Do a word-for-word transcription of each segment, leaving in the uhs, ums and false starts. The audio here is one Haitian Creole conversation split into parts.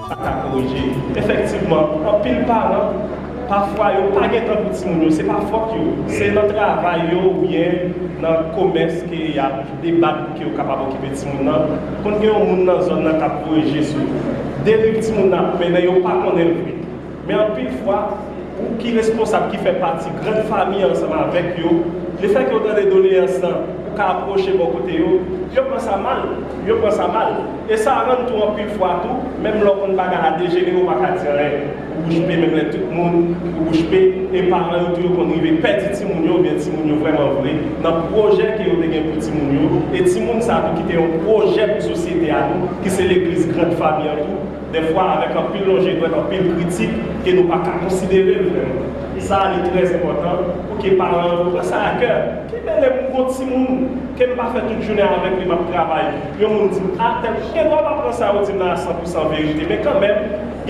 Sa ka korije. Efektivman, anpil paran, pafwa, yo pa gen tan pou timoun yo. Se pa fòt yo. Se nan travay yo oubyen nan komès ke y ap debat pou ke yo kapab okipe timoun nan. Konn gen yon moun nan zòn nan k ap voye je sou yo. Deriv timoun nan ap mennen, yo pa konnen l vre. Men anpil fwa, ou ki responsab, ki fè pati grann fanmi an ansanm avèk yo, lefètke w tande doleyans lan, ou ka apwoche bò kote yo, yo pran sa mal, yo pran sa mal. E sa rann tou anpil fwa tou, menm lè w konn bagay la dejenere, ou pa ka di anyen. Ou bouch pe, menm lè tout moun, ou bouch pe, e paran yo tou yo konn rive pèdi timoun yo, oubyen timoun yo vrèman vre, nan pwojè ke yo te gen pou timoun yo, e timoun sa a tou ki te yon pwojè pou sosyete a tou, ki se legliz grann fanmi an tou, dèfwa avèk anpil lonje dwèt, anpil kritik, ke nou pa ka konsidere l vrèman. Sa a li trè enpòtan pou ke paran yo pran sa a kè. Ki mele m gon timoun ke m pa fè tout jounen avèk li, m ap travay. Yon moun di m, "A, tèl," gen dwa pa pran sa yo di m nan a san pou san verite, men kanmenm,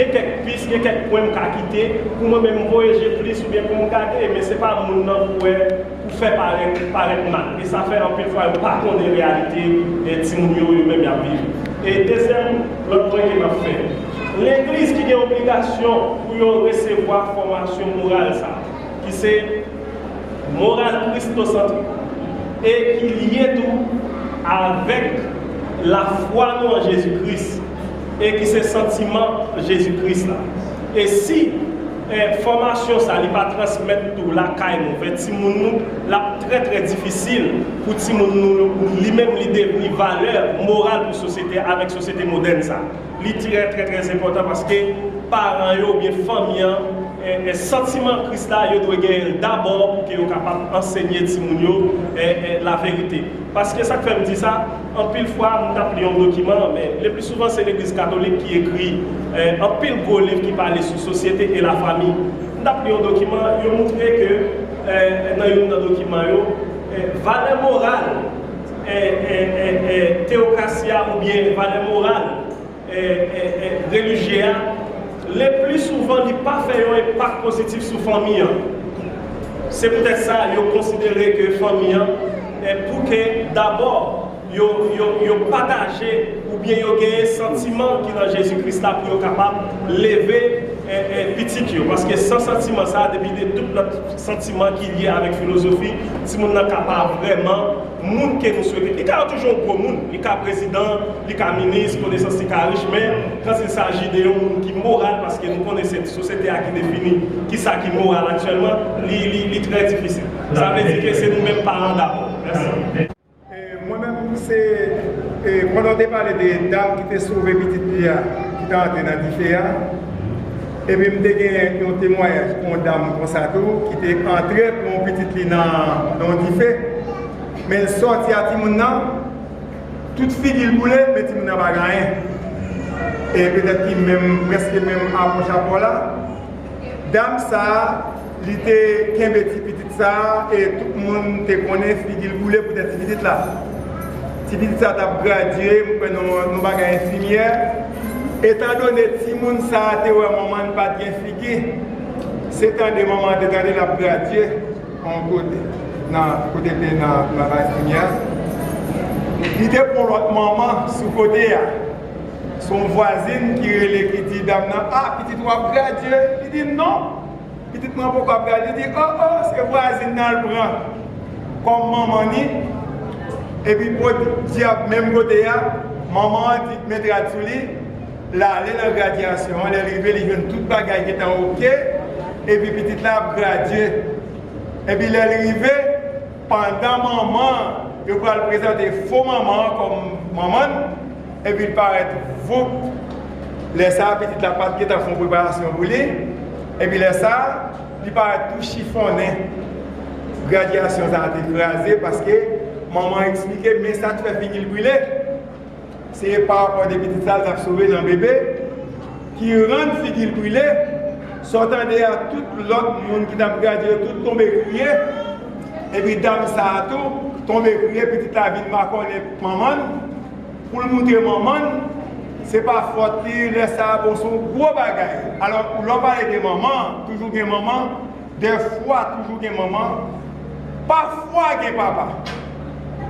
gen kèk pis, gen kèk pwen m ka kite pou mwen menm m voye je plis oubyen pou m gade, men se pa moun nan pou wè, pou fè parèt, parèt mal. E sa fè anpil fwa yo pa konnen reyalite, e, timoun yo, yo menm y ap viv. E dezyèm, lòt pwen ke m ap fè. Legliz ki gen obligasyon pou yo resevwa fòmasyon moral sa, ki se moral kristosantrik e ki lye tou avèk lafwa nou an Jezi Kris e ki se santiman Jezi Kris la. E si, eh, fòmasyon sa li pa transmèt tou lakay nou, vè timoun nou, l ap trè, trè difisil pou timoun nou, li menm, li devni valè moral pou sosyete avèk sosyete modèn sa. Li trè, trè, trè enpòtan paske paran yo oubyen fanmi an, eh, eh, santiman Kris la, yo dwe genyen l dabò pou ke yo kapab ansenye timoun yo, eh, eh, laverite. Paske sa k fè m di sa, anpil fwa, m t ap li yon dokiman, men le pli souvan, se legliz katolik ki ekri, eh, anpil gwo liv ki pale sou sosyete e lafanmi. M t ap li yon dokiman, yo moutre ke, eh, nan youn nan dokiman yo, eh, valè moral, eh, eh, eh, eh, teyokrasi a oubyen valè moral, eh, eh, eh, relijye a, le pli souvan, li pa fè yon enpak pozitif sou fanmi an. Se poutèt sa, yo konsidere ke fanmi an, eh, pou ke dabò, yo, yo, yo pataje oubyen yo genyen santiman ki nan Jezi Kris la pou yo kapab leve, eh, eh, pitit yo. Paske san santiman sa, depi de tout lòt santiman ki lye avèk filozofi, timoun nan ka pa vrèman moun ke nou swete. Li ka toujou yon gwo moun, li ka prezidan, li ka minis, konesans li ka rich, men quand il s'agit de yon moun ki moral, paske nou konnen se sosyete a ki defini kisa ki moral aktyèlman, li, li, li trè difisil. Sa vle di ke se nou menm paran dabò. Mèsi. E, mwen menm, se, e, pandan w te pale de dam ki te sove pitit li a, ki te antre nan dife a, epi m te gen yon temwayaj pou yon dam konsa tou, ki te antre pou yon pitit li nan, nan yon dife, men l sòti a timoun nan, tout figi l boule, men timoun nan pa gen anyen. E petèt ki menm, prèske menm apwòch a pa w la, dam sa a, li te kenbe ti pitit sa a, e tout moun te konnen figi l boule poutèt ti pitit la. Ti pitit sa t ap gradye, m kwè nan yon bagay enfimyè. Etandone timoun sa a te wè manman l pa t gen figi, se tande manman an te tande l ap gradye yon kote, nan kote l te nan, nan enfimyè. Li te pran lòt manman sou kote a. Se yon vwazin ki rele, ki di dam nan, "A, pitit ou ap gradye?" Li di, "Non, pitit mwen poko ap gradye." Li di, "O, o, se vwazin nan l pran kòm manman ni." Epi pot dyab menm kote a, manman an di, met rad sou li, l ale nan gradyasyon an, lè l rive, li jwenn tout bagay gentan oke, epi pitit la ap gradye. Epi lè l rive, pandan manman an, yo pral prezante fo manman an kòm manman l, epi l parèt voup. Lè sa a, pitit la pa t gentan fè yon preparasyon pou li, epi lè sa a, li parèt tou chifonnen. Gradyasyon sa a te kraze paske manman an eksplike men sa k fè figi l brile. Se parapò de pitit sa l t ap sove nan bebe, ki rann figi l brile. Sa w tande a, tout lòt moun ki t ap gradye yo, tout tonbe kriye. Epi dam sa a tou tonbe kriye, pitit la vin makònen manman l, pou l moutre manman l, se pa fòt li, lè sa a, bon, se yon gwo bagay. Alò, lè w pale de manman, toujou gen manman, dèfwa, toujou gen manman, pafwa gen papa,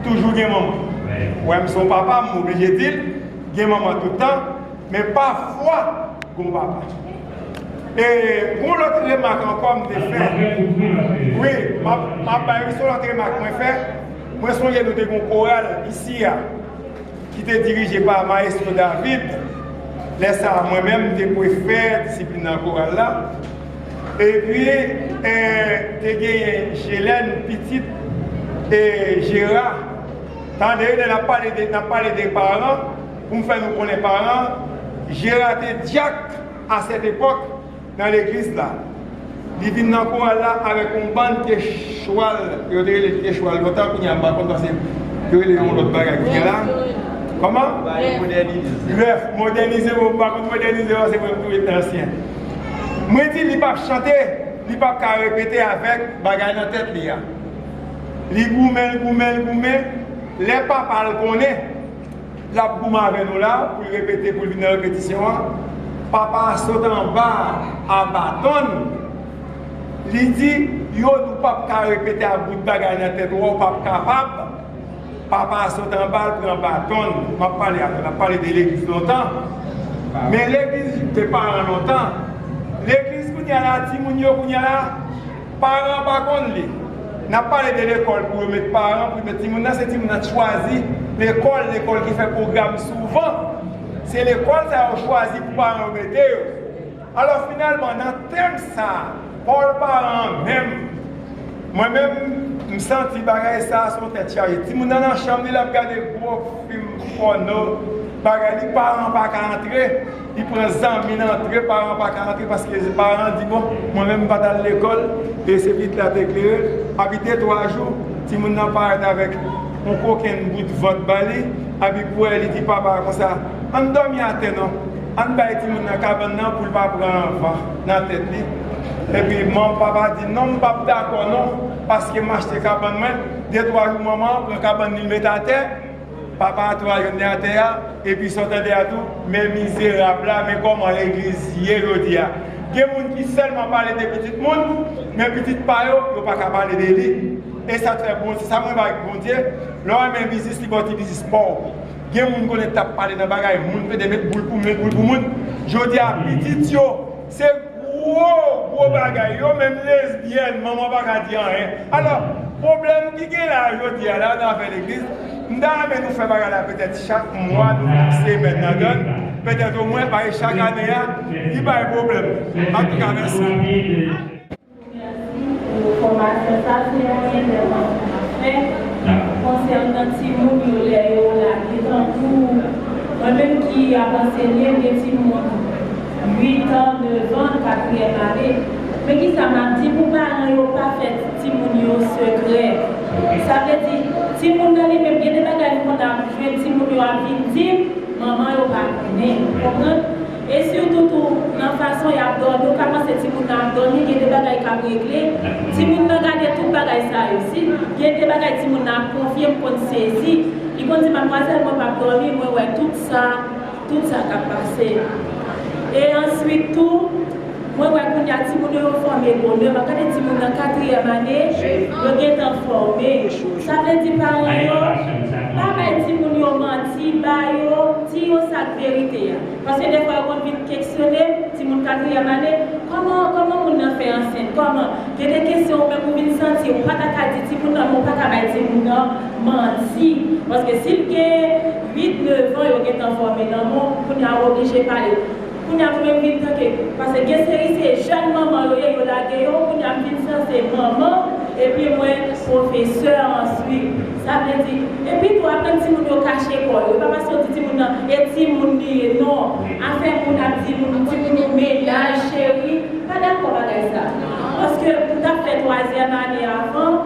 toujou gen manman. Wè, m se yon papa, m oblije di l, gen manman tout tan, men pafwa, Bon papa. E gon lòt remak ankò m te fè. Wi, m ap, m ap bay wi, se yon lòt remak mwen fè. Mwen sonje nou te gon koral isi a ki te dirije pa Maestro David. Lè sa a, mwen menm, m te prefè disiplin nan koral la. Epi, e, te genyen Jelèn, pitit, e, Jera. Tande, lè n ap pale de, n ap pale de paran, pou m fè nou konnen paran, Jera te dyak a sèt epòk nan legliz la. Li vin nan koral la avèk yon bann kechwal, yo te rele kechwal lontan, kounye a m pa konn paske yo rele yon lòt bagay kounye a la. Kòman? Grèf, modènize, bon, m pa konn modènize paske mwen m tou ret nan ansyen. Mwen di li p ap chante, li p ap ka repete avèk bagay nan tèt li a. Li goumen, l goumen, l goumen. Lè papa l konnen, l ap goumen avè nou la, pou l repete, pou l vin nan repetisyon an. Papa a sot anba a baton l. Li di, yo di w p ap ka repete ak bout bagay nan tèt ou a, w p ap kapab. Papa a sot anba, l pran baton l. M ap pale avè l, m ap pale de legliz lontan. Men legliz de paran lontan. Legliz kounye a la, timoun yo kounye a la, paran pa konn li. N ap pale de lekòl pou yo met paran, pou yo met timoun nan, se timoun nan ki chwazi lekòl, lekòl ki fè pwogram souvan. Se lekòl sa yo chwazi pou paran yo mete yo. Alò, finalman, nan tèm sa a, pawòl paran an menm, mwen menm, m santi bagay sa a se yon tèt chaje. Timoun nan nan chanm li, l ap gade gwo fim pòno, bagay li, paran an pa ka antre, li pran zanmi l antre, paran an pa ka antre, paske paran an di, bon, mwen menm m pa t al lekòl, e se pitit la te klere, api de twa jou, timoun nan parèt avèk yon kokenn bout vant ba li, api pou wè li di papa a konsa, ann dòmi atè non, ann bay timoun nan kabann nan pou l pa pran van nan tèt li. Epi manman papa di, non, m p ap dakò non, paske m achte kabann mwen, de twa jou manman an pran kabann li met atè, papa a tou al jwenn li atè a, epi sa w tande a tou, men mizerab la, men kòman legliz ye jodi a. Gen moun ki sèlman pale de pitit moun, men pitit pa yo, yo pa ka pale de li. E sa k fè Bondye, sa mwen ba Bondye, lè w renmen biznis, li ba w ti biznis pa w. Gen moun konnen t ap pale nan bagay moun, pede met boul pou met boul pou moun. Jodi a, pitit yo, se gwo, gwo bagay. Yo menm lesbyèn, manman pa ka di anyen. Alò, pwoblèm ki gen la jodi a, la nan afè legliz, m ta renmen nou fè bagay la petèt chak mwa, nou fè semèn ladan l, petèt omwen, paske chak ane a, li bay pwoblèm. Antouka, mèsi. Mèsi pou fòmasyon sa, se yon entèvansyon m ap fè konsènan timoun yo lè yo lage tankou mwen menm ki ap ansenye, m gen timoun uit an, nèf an, katriyèm ane. Men kisa m ap di pou paran yo pa fè timoun yo sekrè? Sa vle di, timoun nan li menm, gen de bagay li konn ap jwenn timoun yo ap vin di m, manman yo pa konnen, ou konprann? E sitou tou, nan fason y ap dòmi, ou ka panse timoun nan ap dòmi, gen de bagay k ap regle. Timoun nan gade tout bagay sa yo. Si gen de bagay timoun nan ap konfye, m konn sezi. Li konn di, madmwazèl, mwen p ap dòmi, mwen wè tout sa, tout sa k ap pase. E answit tou, mwen wè kounye a timoun yo, yo fòme bonè. M ap gade timoun nan katriyèm ane, yo gentan fòme. Sa vle di paran yo, pa bay timoun yo manti, ba yo, di yo sa k verite a. Paske defwa yo konn vin kesyonnen timoun katriyèm ane, kòman, kòman moun nan fè ansent? Kòman? Gen de kesyon ou menm ou vin santi ou pa ta ka di timoun nan, men ou pa ka bay timoun nan manti. Paske si l gen uit, nèf an, yo gentan fòme nan men w, kounye a ou oblije pale. Kounye a mwen menm vin tanke, paske gen seri se jèn manman yo ye, yo lage yo, kounye a m vin sanse manman, epi mwen pwofesè answit. Sa vle di, epi tou aprann timoun yo kache kò yo. E pa paske w di timoun nan, e timoun li ye, non. Afè moun ap di moun, timoun ou mennaj, cheri, pa dakò bagay sa. Paske m t ap fè twazyèm ane avan,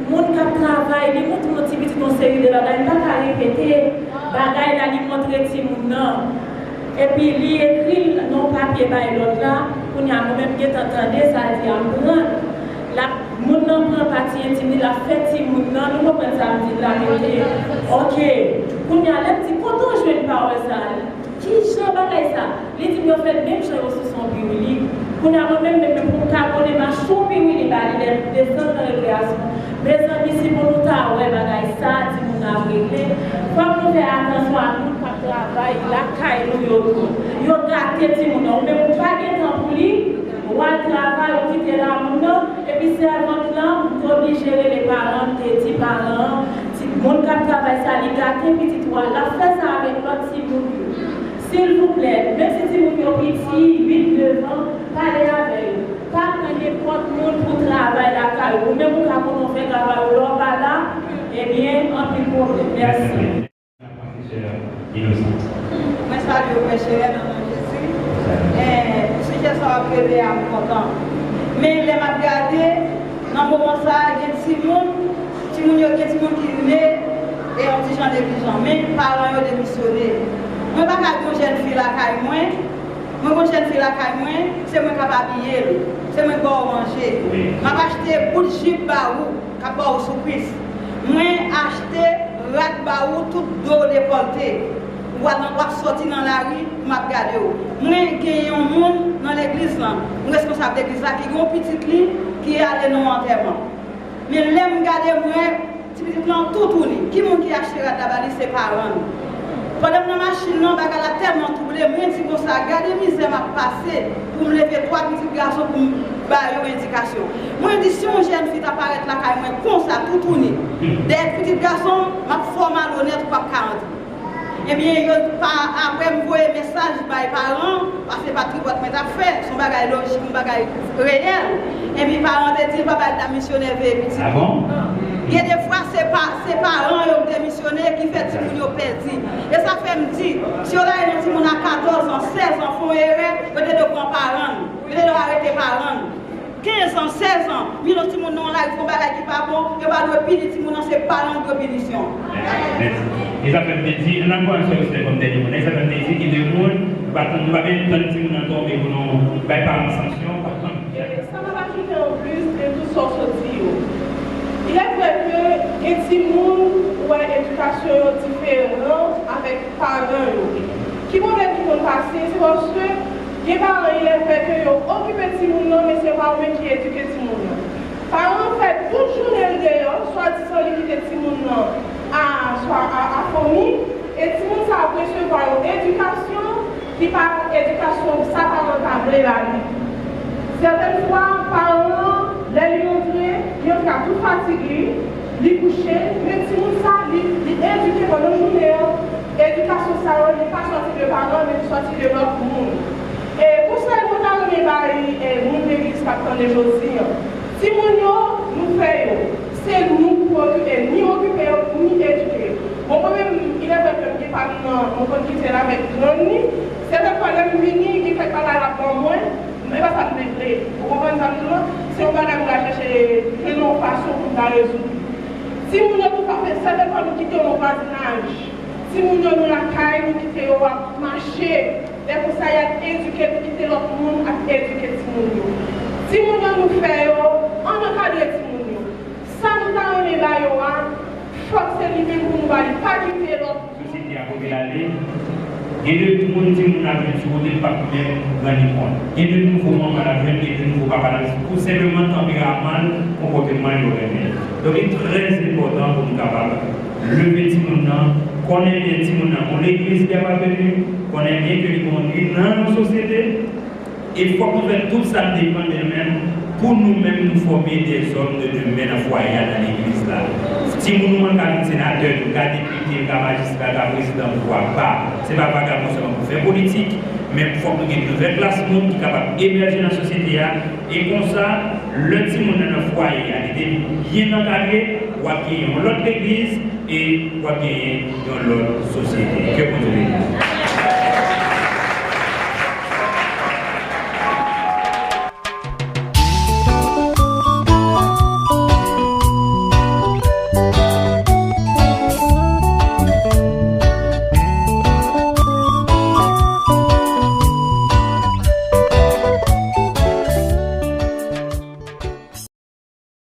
moun k ap travay, li montre yon ti pitit yon seri de bagay, m pa ka repete bagay la, li montre timoun nan. Epi li ekri l nan yon papye bay lòt la, kounye a mwen menm m gentan tande sa l di a, m pran l. L ap, moun nan pran pati entim li, l ap fè timoun nan, nou konprann sa m di la, mete. Oke. Kounye a, lè m di, kote w jwenn pawòl sa a? Ki jan bagay sa? Li di m yo fè l menm jan yo sou son piwili. Kounye a, mwen menm, menm, menm pou m ka konnen m achte yon piwili ba li, lè m desann nan rekreyasyon. Mezanmi, si pou nou ta wè bagay sa, timoun nan ap regle. Fòk nou fè atansyon ak moun k ap travay. Lakay nou yo tou. Yo gate timoun nan. Ou menm ou pa gen tan pou li, ou al travay, ou kite lamoun nan, epi sèvant lan, ou te oblije rele paran, te di paran an, ti moun k ap travay sa, li gate pitit ou a, l ap fè sa avèk lòt timoun yo. Silvouplè, menm si timoun yo piti, uit, nèf an, pale avè yo. Pa pran nenpòt moun pou travay lakay ou. Ou menm ou ka konnen w fè travay ou lè w pa la, ebyen, anpil pwoblèm. Mèsi. Pwofesè Inosan. Mwen salye w, frè chè, nan non Jezi. Eh, sijè sa w ap rele a, m kontan. Men lè m ap gade, nan moman sa a, gen timoun, timoun yo, gen timoun ki ne e yon ti jan neglijan. Men paran yo demisyone. Mwen pa ka gen yon jèn fi lakay mwen, mwen gen yon jèn fi lakay mwen, se mwen k ap abiye l, se mwen k ba w manje. Wi. M ap achte bout jip ba ou, k ap ba w soupris. Mwen achte rad ba ou, tout do w dekòlte. W ap, w ap sòti nan lari, m ap gade w. Mwen gen yon moun nan legliz lan, yon responsab legliz la ki gen yon pitit li ki ale nan yon antèman. Men lè m gade, m wè ti pitit lan toutouni. Ki moun ki achte rad la ba li? Se paran l. Pandan m nan machin nan, bagay la tèlman twouble m, mwen di konsa, gade mizè m ap pase pou m leve twa pitit gason pou m ba yo endikasyon. Mwen di, si yon jèn fi ta parèt lakay mwen konsa, toutouni, dèyè pitit gason m, m ap fè w malonèt, ou p ap ka antre. Ebyen, yo pa, apre m voye mesaj bay paran, paske se pa tripòt mwen t ap fè, se yon bagay lojik, yon bagay reyèl. Epi paran te di l pa bay dam misyonè veye pitit. Ah bon? Gen de fwa, se pa, se paran yo k demisyone ki fè timoun yo pèdi. E sa fè m di, si yo lage yon timoun a katòz an, sèz an, fè yon erè, yo te dwe pran paran l, yo te dwe arete paran l. Kenz an, sèz an, men yon timoun nan yon lari fè yon bagay ki pa bon, yo pa dwe pini timoun nan, se paran k dwe pinisyon. Mèsi. Mèsi. E sa fè m te di, ann al pran sè Esther kòm dènye moun. E sa fè m te di, gen de moun, nou pa tann, nou pa menm tann timoun nan tonbe pou nou bay paran sanksyon, pa tann. E sa m ap ajoute anplis de tout sa w sot di yo. Il est vrai que gen timoun, ou wè edikasyon yo diferan avèk paran yo. Ki pwoblèm ki konn pase, se paske gen paran, il est vrai que yo okipe timoun nan, men se pa yo menm ki edike timoun nan. Paran an fè tout jounen l deyò, swadizan li kite timoun nan a, swa a, a fomi, e timoun sa ap resevwa yon edikasyon ki pa edikasyon sa paran an ta vle ba li. Sètèn fwa, paran an, lè li antre, li antre ak tout fatig li, li kouche, men timoun sa, li, li edike pandan jounen an, edikasyon sa yo, li pa sòti de paran, men li sòti de lòt moun. E konsèy mwen ta renmen bay, e, moun legliz k ap tande jodi an. Timoun yo, nou fè yo. Se nou pou okipe, ni okipe yo, ni edike yo. Bon, mwen menm, il est vrai que m gen pa m nan, mwen konn kite l avèk grann li. Sètèn fwa, lè m vini, gen kèk bagay l ap ban mwen, men e pa sa m te vle. Ou konprann sa m di w lan? Se yon bagay m pral chèche jwenn yon fason pou m ta rezoud li. Timoun yo tou pa fè, sètèn fwa nou kite yo nan vwazinaj. Timoun yo nou lakay, nou kite yo ap mache. Lè konsa y ap edike, nou kite lòt moun ap edike timoun yo. Timoun yo nou fè yo, ann ankadre timoun yo. Sa nou ta renmen ba yo a, fòk se li menm pou nou ba li, pa kite lòt. Sosyete a kote l ale, gen de moun timoun ap jwenn sou kote l p ap menm rann li kont. Gen de nouvo manman l ap jwenn, gen de nouvo papa l ap jwenn, pou senpleman tanperaman l, konpòteman l yo renmen. Donk, li trè enpòtan pou nou kapab leve timoun nan, konnen byen timoun nan, yon legliz ki aparteni, konnen byen ke li gen yon li nan yon sosyete, e fòk nou fè tout sa k depann de nou menm pou nou menm nou fòme dèzòm de demen nan fwaye a, nan legliz la. Timoun ou an ka vin senatè, yo ka depite, yo ka majistra, yo ka prezidan, pouvwa pa. Se pa vagabon sèlman pou fè politik, men fòk nou gen nouvèl klas moun ki kapab emèje nan sosyete a. E konsa, lè timoun nan nan fwaye a, li te byen ankadre, w ap genyen yon lòt legliz e w ap genyen yon lòt sosyete. Ke Bondye beni nou.